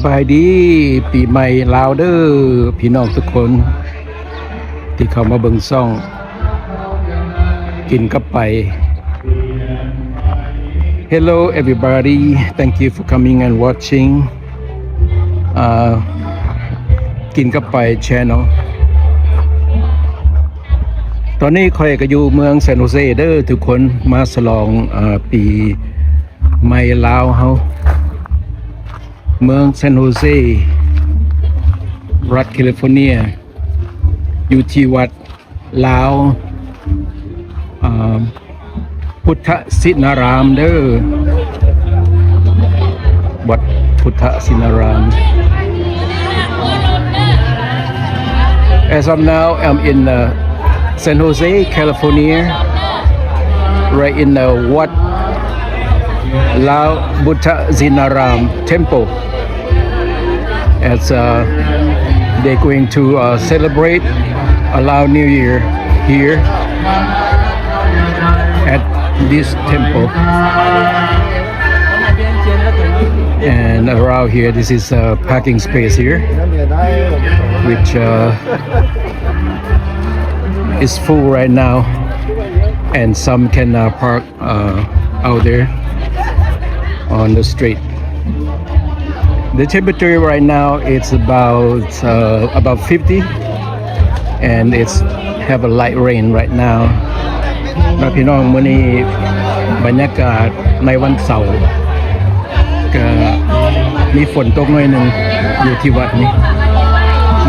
ບາຍດີປີໃໝ່ລາວເດີ້ ພີ່ນ້ອງທຸກຄົນທີ່ເຂົ້າມາເບິ່ງຊ່ອງກິນກັບໄປ. Hello everybody, thank you for coming and watching, uh, ກິນກັບໄປ Channel. ຕອນນີ້ຂ້ອຍກໍຢູ່ເມືອງ San Jose ເດີ້ທຸກຄົນ ມາສະຫຼອງ ເອີ ປີໃໝ່ລາວເຮົາ. ເມືອງ San Jose ລັດ California ຢູ່ທີ່ວັດລາວ ເອີ ພຸດທະຊິນາຣາມເດີ້ ວັດພຸດທະຊິນາຣາມ. As of now, I'm in, uh, San Jose, California, right in the Wat Lao Buddha Zinaram Temple. As, uh, they're going to, uh, celebrate a Lao New Year here at this temple. And around here, this is a parking space here, which, uh, is full right now, and some can, uh, park uh, out there on the street. The temperature right now, it's about, uh, about fifty, and it's have a light rain right now. ເນາະ ພີ່ນ້ອງ ມື້ນີ້ບັນຍາກາດໃນວັນເສົາ ກະມີຝົນຕົກໜ້ອຍໜຶ່ງຢູ່ທີ່ວັດນີ້.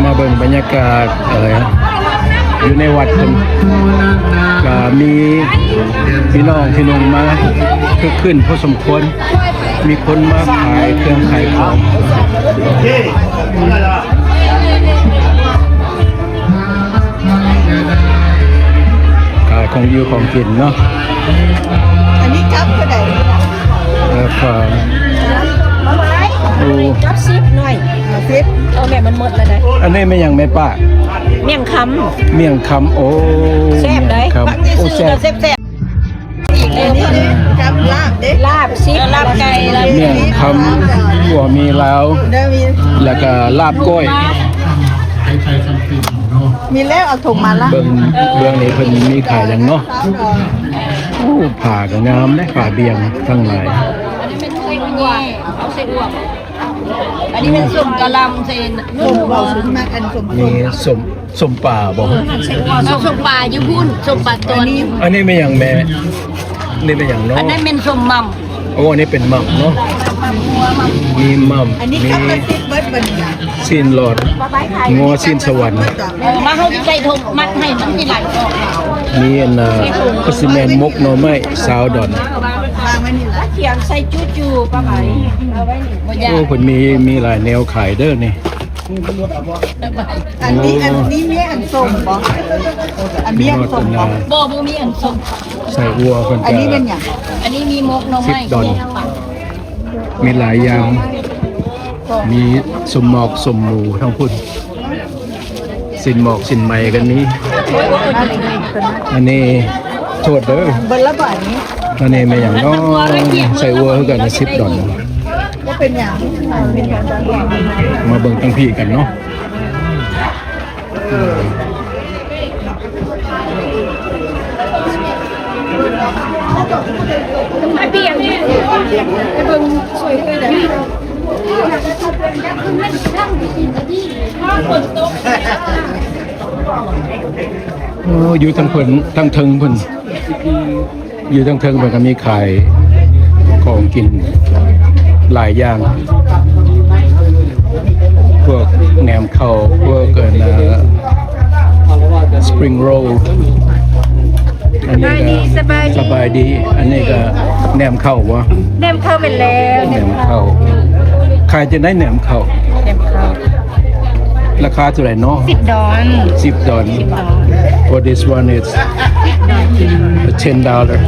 ມາເບິ່ງບັນຍາກາດ ເອີ ຢູ່ໃນວັດເພິ່ນ ກະມີພີ່ນ້ອງທີ່ນຸ່ງມາຄຶກຄື້ນພໍສົມຄວນ ມີຄົນມາຂາຍເຄື່ອງຂາຍຂອງ ຂາຍຂອງຢູ່ຂອງກິນເນາະ. ອັນນີ້ກັບເທົ່າໃດ? ລາຄາ ໂອ້ ກັບສິບໜ່ວຍ ສິບ ເອົາແມ່ ມັນໝົດແລ້ວເດ້. ອັນນີ້ແມ່ນຫຍັງແມ່ປ້າ? ໝ້ຽງຄຳ. ໝ້ຽງຄຳ ໂອ້ ແຊບເດ້ ໝ້ຽງຄຳ ໂອ້ ແຊບ ແຊບໆ. ອັນນີ້ກັບລາບເດ້ ລາບສິບ ລາບໄກ່ ໝ້ຽງຄຳ ຫົວໝີລາວ ແລ້ວກະລາບກ້ອຍ. ມີແລ້ວ ເອົາຖົງມາລະ. ເບິ່ງເບື້ອງນີ້ເພິ່ນມີຂາຍຫຍັງເນາະ. ໂອ້ ຜ້າກໍງາມເດ້ ຜ້າບ່ຽງທັງຫຼາຍ. ອັນນີ້ແມ່ນສົ້ມແຫນມ ເອົາໃສ່ອວມ. ອັນນີ້ແມ່ນສົ້ມກະຫຼ່ຳ ໃສ່ ສົ້ມ ເອົາສົ້ມ ມັກອັນສົ້ມ ມີສົ້ມ ສົ້ມປາບໍ? ເອີ ສົ້ມປາຢູ່ພຸ້ນ ສົ້ມປາຕອນ. ອັນນີ້ແມ່ນຫຍັງແມ່? ນີ້ແມ່ນຫຍັງເນາະ? ອັນນັ້ນແມ່ນສົ້ມໝ່ຳ. ໂອ້ ອັນນີ້ເປັນໝ່ຳເນາະ ມີໝ່ຳ ອັນນີ້ ມີຊີ້ນຫຼອດ ງົວຊີ້ນສະຫວັນ. ເອີ ມາ ເຮົາຊິໃສ່ຖົງມັດໃຫ້ ມັນຊິໄຫຼອອກ. ມີອັນນ່າ ກໍຊິແມ່ນໝົກໜໍ່ໄມ້ຊາວດອນ. ວາງໄວ້ນີ້ລະ ຂຽນໃສ່ຈູ່ໆ ປະໄຫວ ເອົາໄວ້ນີ້. ໂອ້ ເພິ່ນມີ ມີຫຼາຍແນວຂາຍເດີ້ນີ້. ອັນນີ້ ອັນນີ້ມີອັນສົ້ມບໍ່? ອັນມີອັນສົ້ມບໍ່? ບໍ່ ບໍ່ມີອັນສົ້ມ. ໃສ່ອົ່ວເພິ່ນ. ອັນນີ້ແມ່ນຫຍັງ? ອັນນີ້ມີໝົກໜໍ່ໄມ້ ສິບດອນ ມີຫຼາຍຢ່າງ ມີສົ້ມໝອກ ສົ້ມໝູ ທັງພຸ້ນ ຊີ້ນໝອກ ຊີ້ນໄໝ້ກໍມີ. ອັນນີ້ ໂທດເດີ້ ເບິດລະບາດນີ້. ອັນນີ້ແມ່ນຫຍັງເນາະ? ໃສ່ອົ່ວຄືກັນ ສິບດອນ. ບໍ່ເປັນຫຍັງ ມາເບິ່ງທາງພີ້ກັນເນາະ. ໂອ້ ຢູ່ທາງເພິ່ນ ທາງເທິງເພິ່ນ. ຢູ່ທາງເທິງເພິ່ນກໍມີຂາຍຂອງກິນຫຼາຍຢ່າງ ພວກແໜມເຂົ້າ ພວກ ເອີ spring roll. ອັນນີ້ກໍ ສະບາຍດີ ສະບາຍດີ. ອັນນີ້ກໍແໜມເຂົ້າບໍ່? ແໜມເຂົ້າແມ່ນແລ້ວ ແໜມເຂົ້າ. ຂາຍຈັ່ງໃດແໜມເຂົ້າ? ແໜມເຂົ້າ ລາຄາເທົ່າໃດເນາະ? ສິບດອນ ສິບດອນ. For this one is ten dollar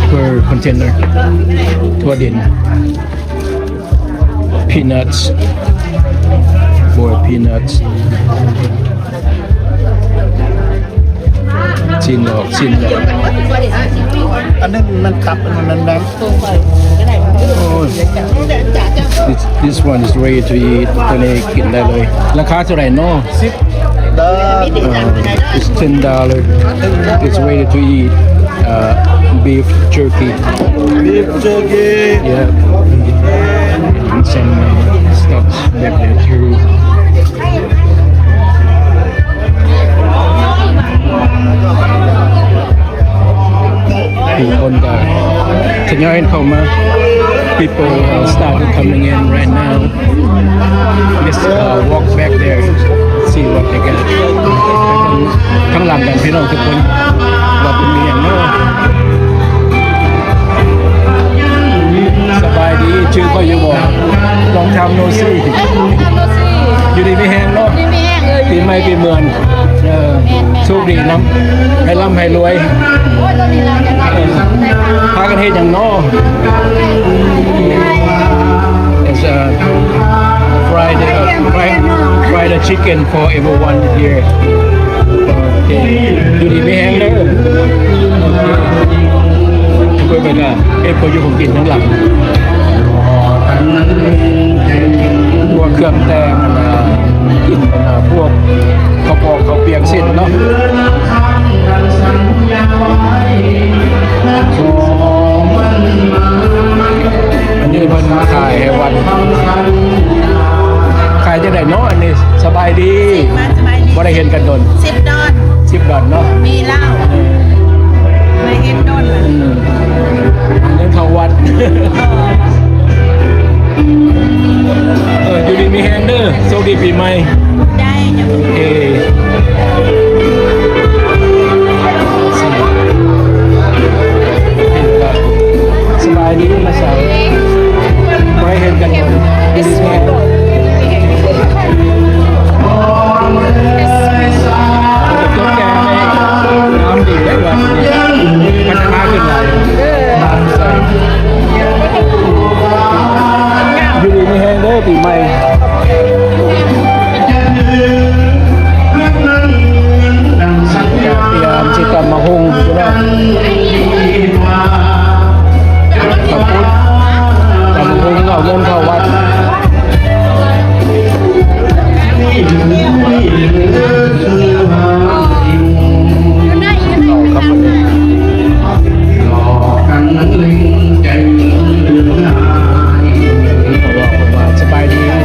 per container. ຖົ່ວດິນ peanuts, boiled peanuts. ຊີ້ນຫຼອກ ຊີ້ນຫຼອກ. ອັນນັ້ນມັນຕັບ ອັນນັ້ນມັນແບງ. ໂອ້ຍ This, this one is ready to eat. ຕົວນີ້ກິນໄດ້ເລີຍ. ລາຄາເທົ່າໃດເນາະ? ສິບ Uh, it's ten dollar. It's ready to eat. Uh, beef jerky. Beef jerky. Yeah. And some, uh, stuff back there too. ຜູ້ຄົນກໍທະຍອຍເຂົ້າມາ. People are started coming in right now. Let's, uh, walk back there, see what they got. ທາງຫຼັງກັນ ພີ່ນ້ອງທຸກຄົນ ວ່າເພິ່ນມີຫຍັງເນາະ. ສະບາຍດີ ຊື່ຂ້ອຍຢູ່ບໍ່? Long time no see. ຢູ່ດີມີແຮງເນາະ. ປີໃໝ່ປີເມືອນ. ເອີ ໂຊກດີນຳ ໃຫ້ລ່ຳໃຫ້ລວຍ. ພາກັນເຮັດຫຍັງເນາະ? It's a fried, uh, fried, fried chicken for everyone here. ໂອເຄ ຢູ່ດີມີແຮງເດີ. ໂອເຄ ເພິ່ນກໍເຮັດພໍຢູ່ຂອງກິນທາງຫຼັງ ພວກເຄື່ອງແຕ່ງ ອັນນ່າ ກິນ ອັນນ່າ ພວກເຂົ້າປອກເຂົ້າປຽກເສັ້ນເນາະ. ອັນນີ້ເພິ່ນຂາຍໃຫ້ວັດ. ຂາຍຈັ່ງໃດເນາະອັນນີ້? ສະບາຍດີ. ມາສະບາຍດີ. ບໍ່ໄດ້ເຫັນກັນດົນ. ສິບດອນ. ສິບດອນເນາະ. ມີລາວ. ເອີ ໄດ້ເຫັນດົນລະ. ອືມ ອັນນັ້ນເຂົ້າວັດ. ເອີ ຢູ່ດີມີແຮງເດີ. ໂຊກດີປີໃໝ່. ໄດ້ ເອີ ສະບາຍດີລະສາວ ບໍ່ໄດ້ເຫັນກັນດົນ. ຕົກແຕ່ງໃນງາມດີເດ້ ວັດນີ້ພັດທະນາຂຶ້ນຫຼາຍ. ເອີ ຢູ່ດີມີແຮງເດີ ປີໃໝ່. ກະຕຽມຊິຕຳໝາກຫຸ່ງຢູ່ເນາະ. ເຂົ້າປຸ້ນ ຕຳໝາກຫຸ່ງ ເອົາເງິນເຂົ້າວັດ. ສະບາຍດີ ສະ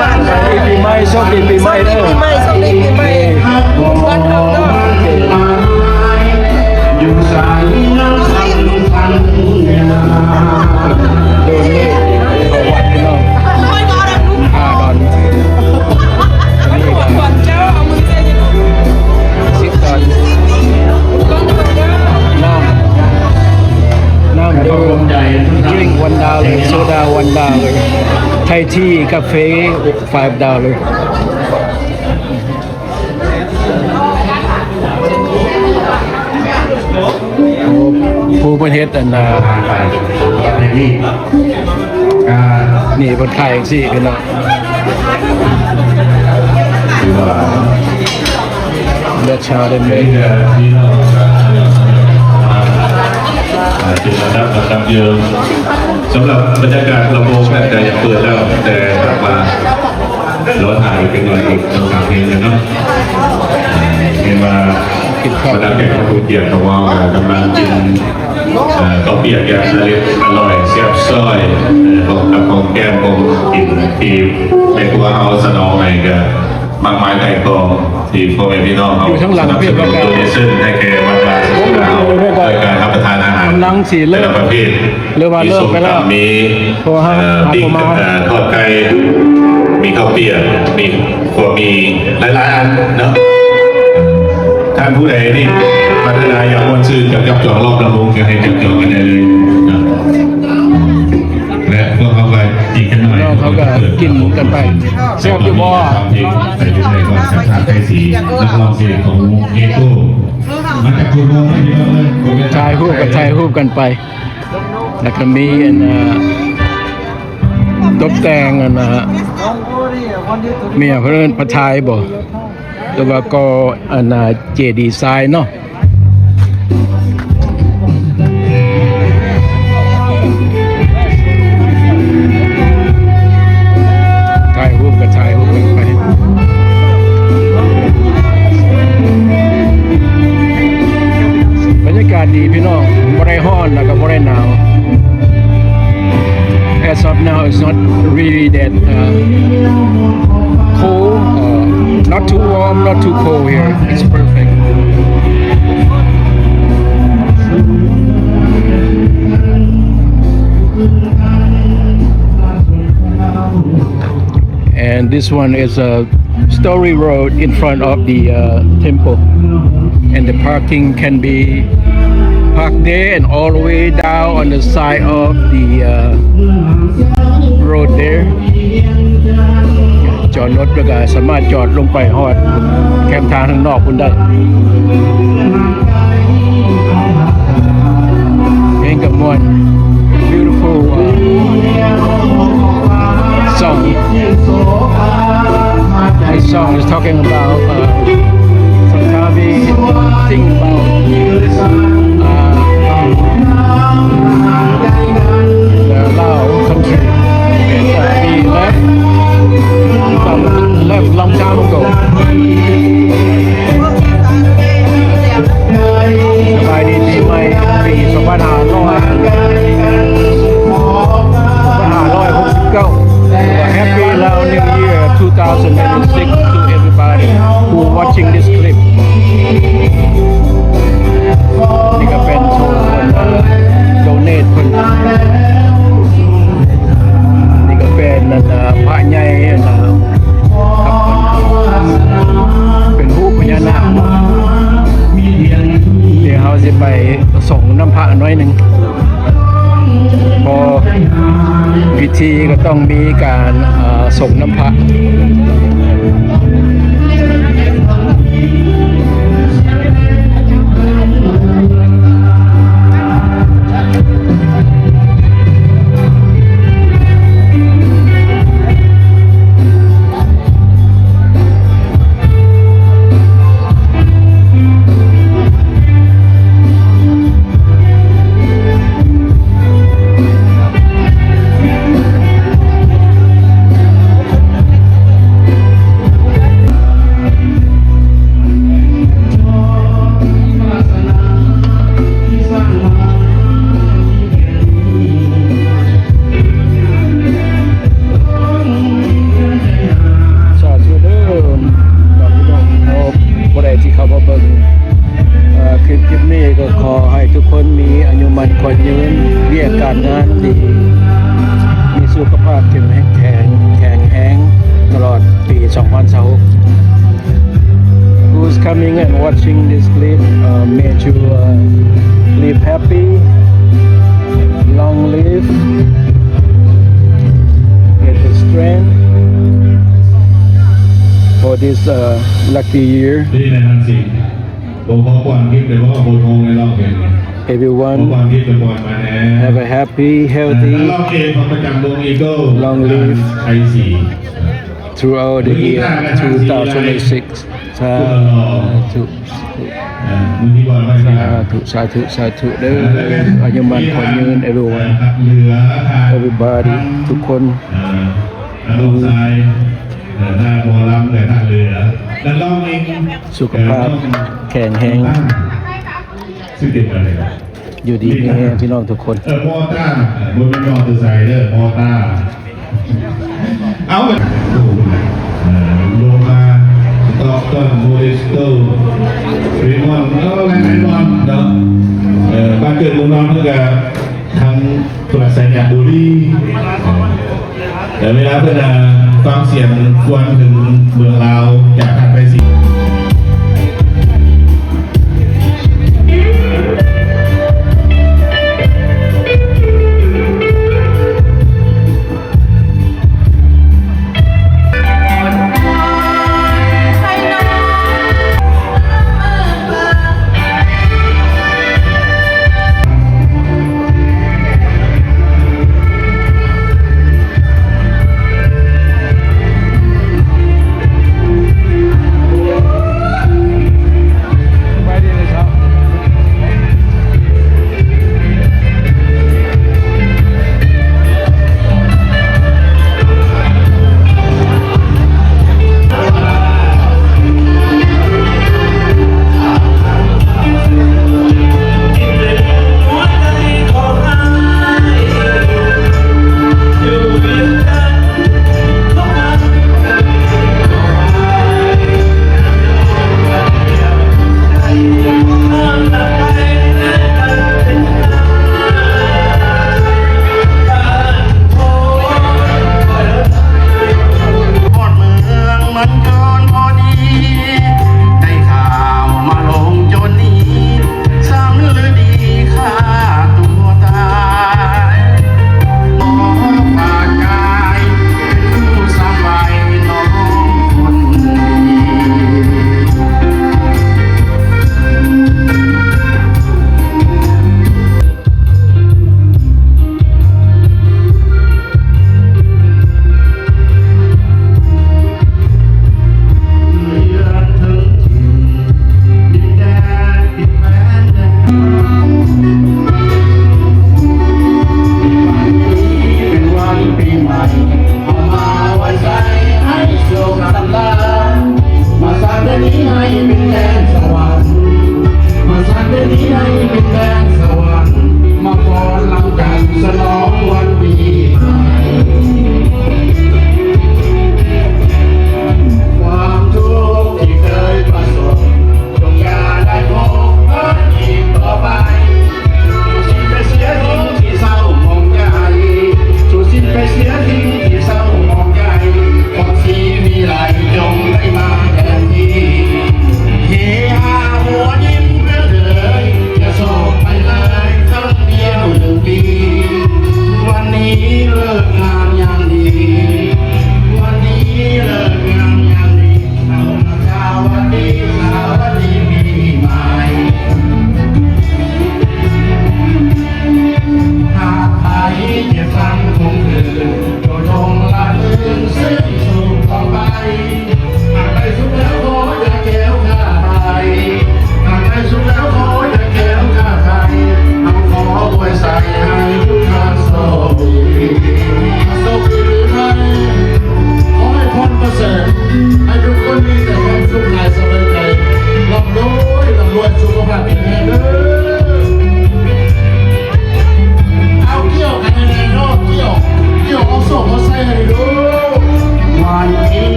ບາຍດີປີໃໝ່ ໂຊກດີປີໃໝ່ເດີ ໂຊກດີປີໃໝ່ ໂຊກດີປີໃໝ່ ເພື່ອນເຮົາເນາະ. ໂອເຄ ໂດນນີ້ເຂົ້າວັດພີ່ນ້ອງ ຫ້າດອນ ອັນນີ້ກໍສິບດອນ ນ້ຳ ນ້ຳດື່ມ drink one dollar, soda one dollar, Thai tea, cafe five dollar. ໂອ້ ຜູ້ເພິ່ນເຮັດອັນນ່າ ນີ້ເພິ່ນຂາຍຈັ່ງຊີ້ພີ່ນ້ອງ That's how they make. ເປັນລຳດັບລຳດັບຢູ່ ສຳລັບບັນຍາກາດລຳໂພງນັ້ນກະຢາກເປີດແລ້ວ ແຕ່ວ່າ ລໍຖ້າອີກຈັກໜ້ອຍອີກສອງສາມເພງກັນເນາະ. ເຫັນວ່າບັນດາແຂກຜູ້ເກີດຂອງເຮົາກຳລັງກິນ ເອີ ເຂົ້າປຽກຢ່າງອະລິດອະລ່ອຍແຊບຊອຍ ເອີ ຂອງກັບຂອງແກ້ມຂອງກິນທີ່ແມ່ຄົວເຮົາສະໜອງໃຫ້ກະ ມາກມາຍໄກ່ກອງທີ່ພໍ່ແມ່ພີ່ນ້ອງເຮົາ ຢູ່ທາງຫຼັງ ສະໜັບສະໜູນ ໂດເນເຊິນ ໃຫ້ແກ່ວັດວາສາສະໜາ ໂດຍການຮັບປະທານອາຫານ ກຳລັງຊິເລີກ ແຕ່ລະປະເພດ ຫຼືວ່າເລີກໄປແລ້ວ ມີສົ້ມຕຳ ມີ ເພາະວ່າເຮົາ ເອີ ຫາ ປີ້ງ ບໍ່ມາ ເອີ ທອດໄກ່ ມີເຂົ້າປຽກ ມີຂົ້ວໝີ່ ຫຼາຍໆອັນເນາະ. ທ່ານຜູ້ໃດນີ້ປາດຖະໜາຢາກມ່ວນຊື່ນ ຢາກຈັບຈອງລອບລຳວົງ ກໍໃຫ້ຈັບຈອງກັນໄດ້ເລີຍເນາະ. ແລະ ພວກເຮົາກໍອີກຈັກໜ້ອຍ ເຮົາກໍກິນກັນໄປ. ແຊບຢູ່ບໍ່? ແຊບຢູ່. ໄປຢູ່ໃນກອງສັນທາໄທສີ ນັກຮ້ອງເພງຂອງວົງເອໂກ ມາຈາກໂຄໂນນ ຖ່າຍຮູບກໍຖ່າຍຮູບກັນໄປ ແລ້ວກໍມີອັນ ເອີ ຕົບແຕ່ງອັນ ເອີ ແມ່ນເພິ່ນເອີ້ນພະທາຍບໍ່ ຫຼືວ່າກໍອັນ ເອີ ເຈດີຊາຍເນາະ. ເ ບັນຍາກາດດີພີ່ນ້ອງ ບໍ່ໄດ້ຮ້ອນ ແລ້ວກໍບໍ່ໄດ້ໜາວ. As of now, it's not really that, uh, cold, uh, not too warm, not too cold here. It's perfect. And this one is a story road in front of the, uh, temple, and the parking can be parked there and all the way down on the side of the, uh, road there. ຈອດລົດແລ້ວກໍສາມາດຈອດລົງໄປຮອດແຄມທາງທາງນອກພຸ້ນໄດ້. ເພງກໍມ່ວນ beautiful, uh, song. This song is talking about, uh, sometimes we think about, uh, the Lao country that, uh, we left, from, left long time ago. ສະບາຍດີປີໃໝ່ປີສອງພັນຫ້າຮ້ອຍ ສອງພັນຫ້າຮ້ອຍຫົກສິບເກົ້າ. Happy Lao New Year two thousand twenty-six to everybody who watching this clip. ນີ້ກໍເປັນໂຊນ donate ເພິ່ນ. ນີ້ກໍເປັນ ອັນ ພະໃຫຍ່ ອັນ ກັບ ເປັນຮູບພະຍານາກ. ດຽວເຮົາຊິໄປສົງນ້ຳພະໜ້ອຍໜຶ່ງ ເພາະພິທີກໍຕ້ອງມີການ ເອີ ສົງນ້ຳພະ. ສາທຸເດີ ພີ່ນ້ອງເຮົາ ຜູ້ໃດທີ່ເຂົ້າມາເບິ່ງ ເອີ ຄລິບ ຄລິບນີ້ ກໍຂໍໃຫ້ທຸກຄົນມີອາຍຸໝັ້ນຂວັນຍືນ ວຽກການງານດີ ມີສຸຂະພາບເຂັ້ມແຂງ ແຂງແຮງຕະຫຼອດປີສອງພັນຊາວຫົກ. Who's coming and watching this clip, uh, may you, uh, live happy, long live, get the strength for this, uh, lucky year. ດີແນ່ນອນຊິ ບໍ່ພໍກວນຄລິບເລີຍ ບໍ່ ບໍ່ໂທໃນລອກເຫັນ Everyone ບໍ່ກວນຄລິບໄປກວນມາແນ່ have a happy, healthy, ເອີ ລອກເກມຂອງປະຈຳວົງ Eagle long live ໄອຊີ throughout the year two thousand twenty-six. ສາທຸ ເອີ ມື້ທີ່ບໍ່ໄດ້ ສາທຸ ສາທຸ ສາທຸເດີ ອາຍຸໝັ້ນຂວັນຍືນ everyone, everybody ທຸກຄົນ ເອີ ນ້ອງຊາຍ ເອີ ໜ້າໝໍລຳ ແລະ ທ່າເຮືອ ນັກຮ້ອງເອງ ສຸຂະພາບແຂງແຮງ ຊື່ເຕັມອະໄລວະ ຢູ່ດີມີແຮງພີ່ນ້ອງທຸກຄົນ ເອີ ມໍຕ້າ ເອີ ບໍ່ແມ່ນມໍເຕີໄຊເດີ ມໍຕ້າ ເອົາ ເອີ ລົງມາ Stockton, Modesto, Fremont ເນາະ ຫຼາຍໆບ່ອນເນາະ ເອີ ບ້ານເກີດເມືອງນອນເພິ່ນກະ ທັງ ໂທລະໄຊຍະບູລີ ແຕ່ເວລາເພິ່ນ ອ່າ ຟັງສຽງຄວນເຖິງເມືອງລາວຈາກທ່ານໄພສີ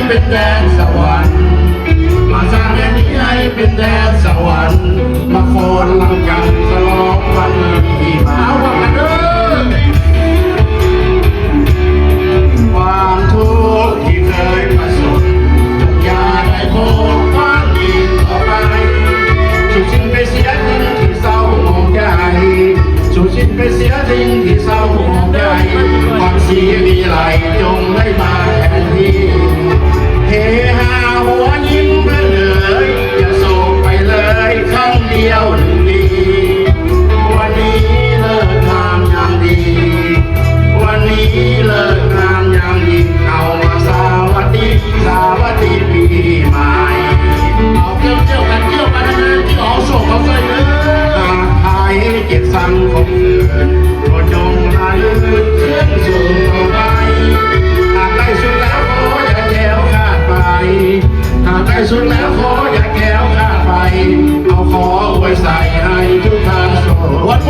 ເປັນແດນສະຫວັນ ມາສ້າງແດນນີ້ໃຫ້ເປັນແດນສະຫວັນ ມາຟ້ອນລຳກັນສະຫຼອງວັນປີໃໝ່ ເອົາ ວ່າກັນເດີ. ຄວາມທຸກທີ່ເຄີຍປະສົບ ຈົ່ງຢ່າໄດ້ພົບຄວາມດີຕໍ່ໄປ ສຸດສິ້ນໄປເສຍສິ່ງທີ່ເສົ້າໝອງໃຈ ສຸດສິ້ນໄປເສຍສິ່ງທີ່ເສົ້າໝອງໃຈ ຄວາມສີວິໄລຈົ່ງໄດ້ມາແທນທີ່ ເຮຮາຫົວຍິ້ມເພິ່ນເອີຍ ຢ່າໂສກໄປເລີຍຄັ້ງດຽວໜຶ່ງປີ ວັນນີ້ເລີກງາມຍາມດີ ວັນນີ້ເລີກງາມຍາມດີ ເຮົາມາສະຫວັດດີ ສະຫວັດດີປີໃໝ່ ເອົາ ກ່ຽວກັນ ກ່ຽວກັນ ກ່ຽວ ເອົາໂຊກເອົາໄຊເດີ ຫາກໃຜກຽດຊັງຂອງເພິ່ນ ກໍຈົ່ງລະລຶກເຖິງສູງຕໍ່ໄປ ຫາກໃກ້ສຸດແລ້ວຂໍຢ່າແຄ້ວຄາດໄປ ຫາກໃກ້ສຸດແລ້ວຂໍຢ່າແຄ້ວຄາດໄປ ເຮົາຂໍອວຍໄຊໃຫ້ທຸກທ່ານໂຊກ ວັນໂມ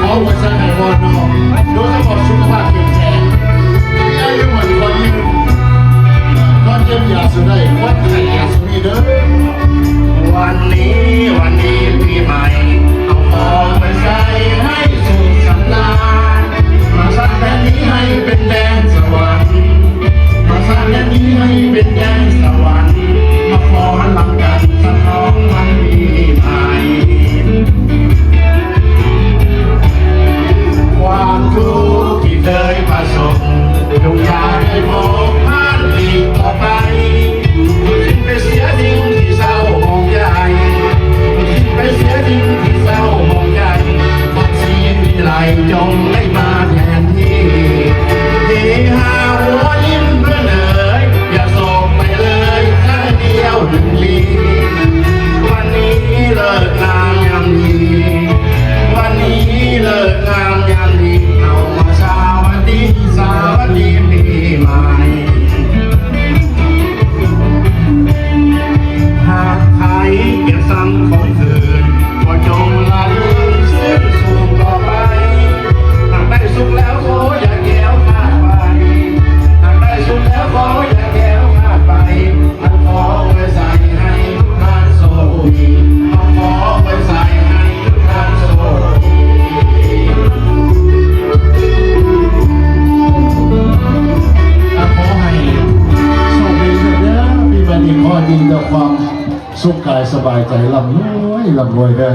ຂໍອວຍໄຊໃຫ້ບ່ອນນອກ ໂດຍສະເພາະສຸຂະພາບເຂັ້ມແຂງ ມີອາຍຸໝັ້ນຂວັນຍືນ ຄວາມເຈັບຢ່າສູ່ໄດ້ ຄວາມໄຂ້ຢ່າສູ່ມີເດີ. ວັນນີ້ ວັນດີປີໃໝ່ ເຮົາຂໍອວຍໄຊໃຫ້ສຸກສຳລານ ມາສ້າງແດນນີ້ໃຫ້ເປັນແດນສະຫວັນ ມາສ້າງແດນນີ້ໃຫ້ເປັນແດນສະຫວັນ ມາຟ້ອນລຳກັນສະຫຼອງວັນປີໃໝ່ ຄວາມທຸກທີ່ເຄີຍປະສົບ ຈົ່ງຢ່າໄດ້ພົບຜ່ານອີກຕໍ່ໄປ ສິ້ນໄປເສຍສິ່ງທີ່ເສົ້າໝອງໃຈ ສິ້ນໄປເສຍສິ່ງທີ່ເສົ້າໝອງໃຈ ຄວາມສີວິໄລຈົ່ງໄດ້ມາແທນທີ່ ເຮຮາຫົວຍິ້ມເພິ່ນເອີຍ ຢ່າໂສກໄປເລີຍຄັ້ງດຽວໜຶ່ງປີ ວັນນີ້ເລີກງາມຍາມດີ ວັນນີ້ເລີກງາມຍາມດີ ເຮົາມາສະຫວັດດີ ສະຫວັດດີປີໃໝ່ ຫາກໃຜກຽດຊັງຂອງເພິ່ນ ກໍຈົ່ງລະລຶກເຊິ່ງສູງຕໍ່ໄປ ຫາກໄດ້ສຸກແລ້ວຂໍຢ່າແຄ້ວຄາດໄປ ຫາກໄດ້ສຸກແລ້ວຂໍຢ່າແຄ້ວຄາດໄປ ເຮົາຂໍອວຍໄຊໃຫ້ທຸກທ່ານໂຊກດີ ເຮົາຂໍອວຍໄຊໃຫ້ທຸກທ່ານໂຊກດີ ຂໍໃຫ້ໂຊກດີເດີ ປີໃໝ່ນີ້ຂໍຢູ່ແຕ່ຄວາມສຸກກາຍສະບາຍໃຈ ລ່ຳລວຍ ລ່ຳລວຍເດີ.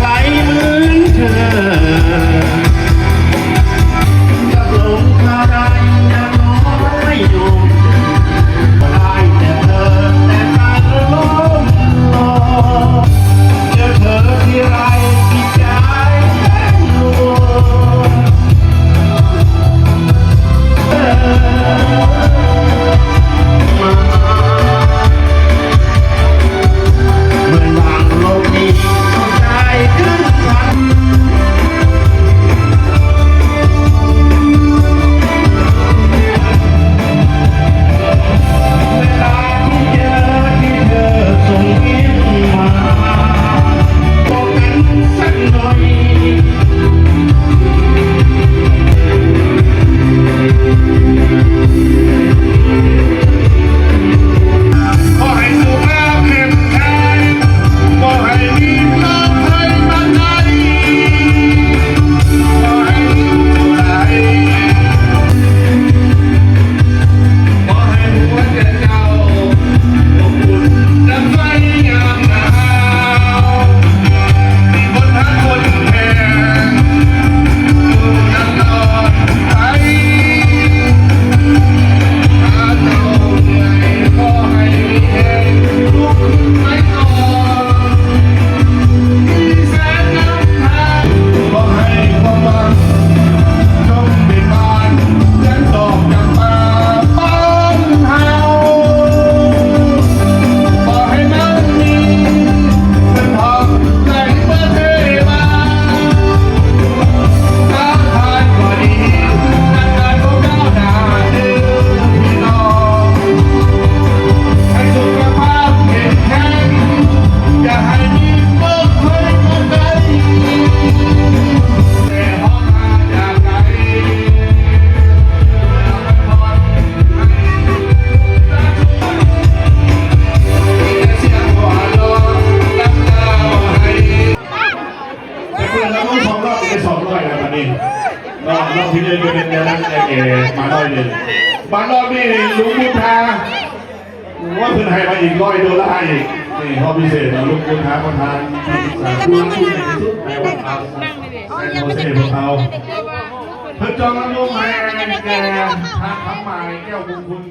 ໃຜເໝືອນເທີ ຈັກຫຼົງຄາໄດ້ຢ່າງນ້ອຍຢູ່ ບໍ່ໄດ້ແຕ່ເທີ ແຕ່ກາຍລົມຫຼໍ່ ເຈີເທີທີໄລ ຈິດໃຈເຕັ້ນລົວນ. ຮ້ອຍແລ້ວບັດນີ້ເນາະ ນ້ອງພິເລດກໍເປັນແນວນັ້ນ ເອີ ມາຮ້ອຍໜຶ່ງ ບາດຮອບນີ້ລຸງບຸນທາ ໂອ້ຍ ເພິ່ນໃຫ້ມາອີກຮ້ອຍໂດລາອີກ ນີ້ຮອບພິເສດເນາະ ລຸງບຸນທາ ປະທານທີ່ປຶກສາຜູ້ຫຼັກຜູ້ໃຫຍ່ທີ່ສຸດໃນວັດອາສາແຊນໂຮເຊພວກເຮົາ ເພິ່ນຈອງລຳວົງໃຫ້ແກ່ທ່ານຄຳໝາຍ ແກ້ວມຸງຄຸນ.